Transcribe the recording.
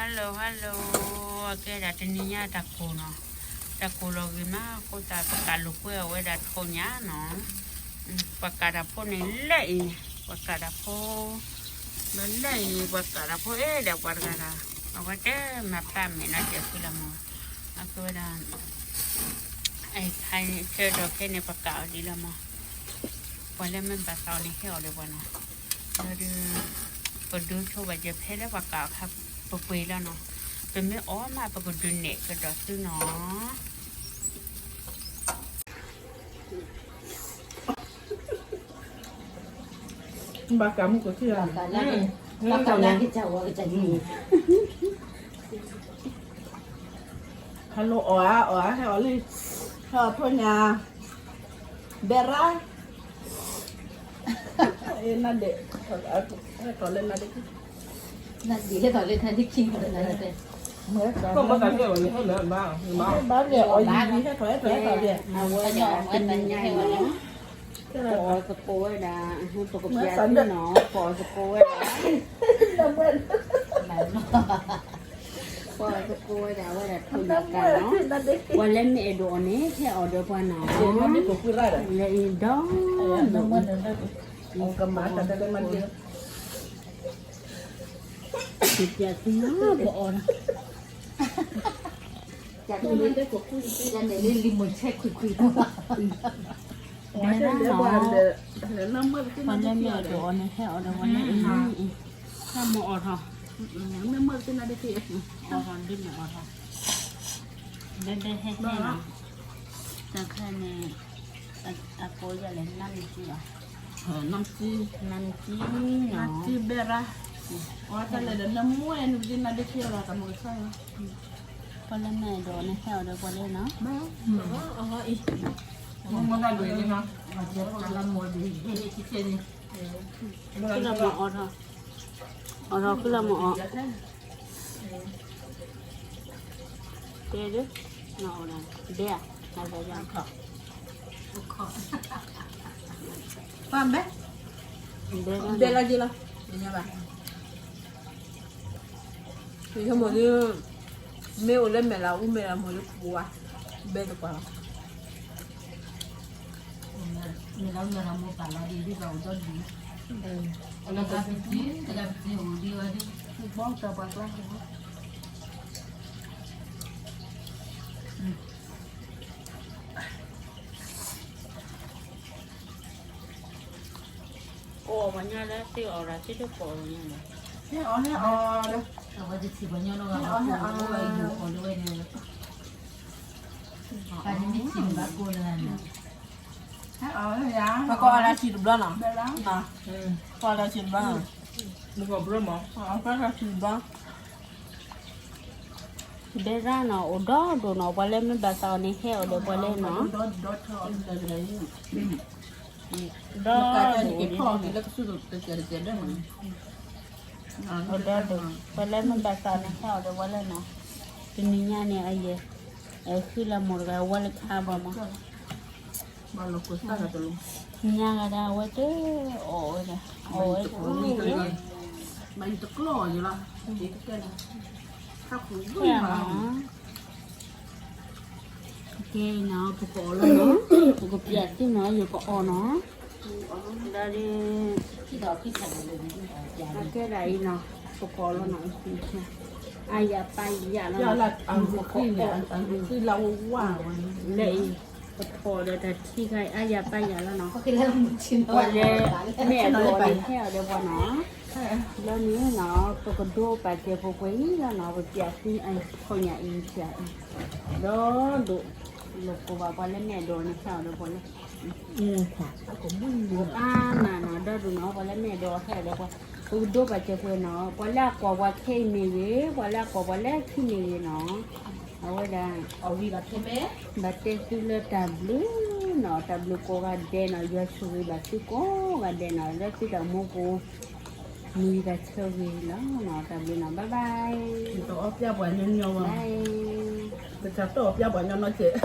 Hello hello, ကဲဒၣ်တနံၤညါတၢ်ကိၢ်နီၤ, တၢ်ကိၢ်လီၤဂ့ၤမး အဃိသတး ပကးလိာ်ကွဲအီၤဝဲဒၣ်ထိၣ်ညၣ်နီၤ, ပှၤကးတၢ်ဖိန့ၣ်လၢအံၤ, ပှၤကးတၢ်ဖိ, မ့ၢ်လၢအံၤ ပှၤကးတၢ်ဖိအဲၣ်ဒၣ်ပှၤတဂၤဂၤ, အဝဲတဲမၤပာ်မဲာ်နီၤ တဲဃုလၢမီၤ, အကဲဝဲဒၣ် ဆၢကတီၢ်ခဲအံၤန့ၣ် ပကးအီၤဒ်လၢမီၤ, ပှၤလၢမ့ၢ်ဘၣ်သးအီၤန့ၣ် ဟဲအီၤဒီးပှၤနီၤ, ဒီး ပဒိဆိဘၣ်ယဖဲလၢပှၤကးအခါပပှ့ၤလီၤနီၤ, ပမ့ၢ်အီၣ်မးပကဒုးနဲၣ်ကဒီးသုနီၤ. ဘၣ်ကးမူကထံၣ်ဧါ, ဘၣ်ကးလၢကစၢ်ဝီကစၢ်ယံၤ, ဟဲလိာ်အီၣ်ဧါ အီၣ်ဧါ ဟဲအီၣ်လံ, ဟဲအီၣ်ထိၣ်ညၣ်, ဘဲရါ, နဒ့ၣ်, ဟဲထီၣ်လၢနဒ့ၣ်ခံ, နဒ့ၣ်ဟဲထီၣ်လၢနဒ့ၣ်ခံ, ဘၣ်လဲၣ် အီၣ်ယံၤယံၤ ဟဲထီၣ် ဟဲထီၣ် ဟဲထီၣ်, အဝဲတနံၤညါအံၤနီၤ, ပအီၣ်သကိးဝဲဒၣ်, ပကပျးသ့နီၤ, ပအီၣ်သကိးဝဲဒၣ်, ပအီၣ်သကိးဝဲဒၣ် အဝဲဒၣ်ထိၣ်ညၣ်ကးနီၤ, ပှၤလၢမ့ၢ်အဲၣ်ဒိးအီၣ်န့ၣ် ဟဲအီၣ်ဒီးပှၤနီၤ, လၢအံၤဒီး ပပျးသ့နီၤ ပအီၣ်နီၤ, လံၤမုၢ်ဆဲခွံခွံ, ဘဲရါနီၤ, ပှၤလၢမ့ၢ်အဲၣ်ဒိးအီၣ်န့ၣ် ဟဲအီၣ်ဒီးပှၤလၢအံၤ, ဟဲမ့ၢ်အီၣ်ထီၣ်, အီၣ်ထီၣ်ဒ်မ့ၢ်အီၣ်ထီၣ်, ဘဲဘဲဟဲဟဲနီၤ, တၢ်ခဲန့ၣ် အကိးယၤလဲၣ် နမ်ကံဘၣ်, နမ်ကံ, နမ်ကံနီၤ, နမ်ကံဘဲရါ, အီၣ်တၢ်လဲၣ်ဒီး နမ့ၢ်အဲၣ်ဒိးနဒ့ၣ်ခံအီၤလီၤ တၢ်မုၢ်ကဆၢယၤ, ပှၤလၢမ့ၢ်အဲၣ်ဒိးအီၣ်န့ၣ် ဟဲအီၣ်ဒီးပှၤလၢနီၤ, မ့ၢ်အီၣ်ထီၣ်, အီၣ်ထီၣ်, အီၣ်ထီၣ်, အီၣ်ထီၣ်, တဲဒၣ်, နအီၣ်ဒၣ်, ဘဲဧါ, နသးယါ, ဘဲ, ဘဲလၢက့လီၤ, ညါဘၣ်, ယဆိကမိၣ်ဒ်, မ့ၢ်အိၣ်လၢမဲာ်လးအူမဲာ်လးမိၢ်လၢပူၤဝါ, ဘဲတပှၢ်လီၤ, မဲာ်လးအူမဲာ်လးမိၢ်ပာ်လီၤဒ်ဒ်သိးအိၣ်ဒီးဒ်, အလၢကပတံ, ကပတံအိၣ်ဒ်ဝဲဒ်, ဘီတပှၢ်ကျါ ကိးပှၤညီလၢသ့ၣ်အီၣ်ရၤသ့ၣ်တကိးပှၤညီလီၤ, ဟဲအီၣ်ဟဲအီၣ်ဒီး, အဝဲတထံၣ်ပှၤညီလီၤ, ဟဲအီၣ်ဟဲအီၣ်, အီၣ်လၢဝဲန့ၣ်, ပှၤကီၢ်အီၣ်လၢဆံတဘျီနီၤ, ကီၢ်အီၣ်လၢဆံတဘျီ, ဆံတဘျီ ဘဲရါနီၤ အိၣ်ဒီဒိၣ်နီၤ ပှၤလၢမ့ၢ်ဘၣ်သးအီၤန့ၣ် ဟဲအီၣ်ဒီးပှၤလၢနီၤ, ဒီဒိၣ်, အိၣ်ဒီဒိၣ်, ပှၤလၢမ့ၢ်ဘၣ်သးအီၤန့ၣ် ဟဲအီၣ်ဒီးပှၤလၢနီၤ, တနံၤညါန့ၣ် အယဲၢ်, ဃုလၢမိၢ်တဂၤ ဝဲလၢခါဘၣ်မး ညါဂၤဒၣ်အဝဲတအီၣ်ဝဲဒၣ်, အီၣ်ဝဲတအီၣ်ဝဲ, ဘၣ်ယတကျီၢ်အီၤယလီၤ, ကဲ, ကဲနီၤ ပကအီၣ်လီၤနီၤ, ပကပျးသ့နီၤ ယကအီၣ်နီၤ, ဒီး, ကဲဒၣ်အံၤနီၤ, ပကအီၣ်လီၤနီၤ, အါယၤပါယၤလီၤ, လၢအံၤ, ပဖီၣ်ဒီးတၢ်ထံခါအံၤ အါယၤပါယၤလီၤနီၤ, ပှၤလၢမ့ၢ်အဲၣ်ဒိးအီၤန့ၣ် ဟဲအီၤဒီးပှၤနီၤ, လၢန့ၣ်နီၤ ပကဒိပာ်စၢၤပှဲၤပှဲၤအံၤလီၤနီၤ, ပပျးသ့အံၤ ခိၣ်ညၣ်အံၤ ပျးအံၤ, ဒီးဒိၣ်, လိာ်ကိးဘၣ်ပှၤလၢမ့ၢ်အဲၣ်ဒိးအီၤန့ၣ် ဟဲအီၤဒီးပှၤလၢ အါမးနီၤ, ဒီဒိၣ်နီၤ ပှၤလၢမ့ၢ်အဲၣ်ဒိးအီၤ ဟဲအီၤဒီးပှၤ, ပကဒိပာ်စၢၤပှဲၤနီၤ, ပှၤလၢအကွၢ်ပှၤခဲအံၤမ့ၢ်ဂ့ၤ, ပှၤလၢအကွၢ်ပှၤလၢခံမ့ၢ်ဂ့ၤနီၤ, အဝဲဒၣ်, ဘၣ်တဲသုလၢတၢ်ဘျုးနီၤ, တၢ်ဘျုးကိးဂၤဒဲးနီၤ, ယွၤဆိၣ်ဂ့ၤဘၣ်သုကိးဂၤဒဲးနီၤ, လၢသုတၢ်အိၣ်မူပူၤ, မုၢ်ဂၤဆၢဂ့ၤလီၤနီၤ, တၢ်ဘျုးနီၤ, bye bye, ပတအီပျၢ်ပှၤညီညီဘၣ်, ပတၢ်တအီပျၢ်ပှၤညီညီကဲး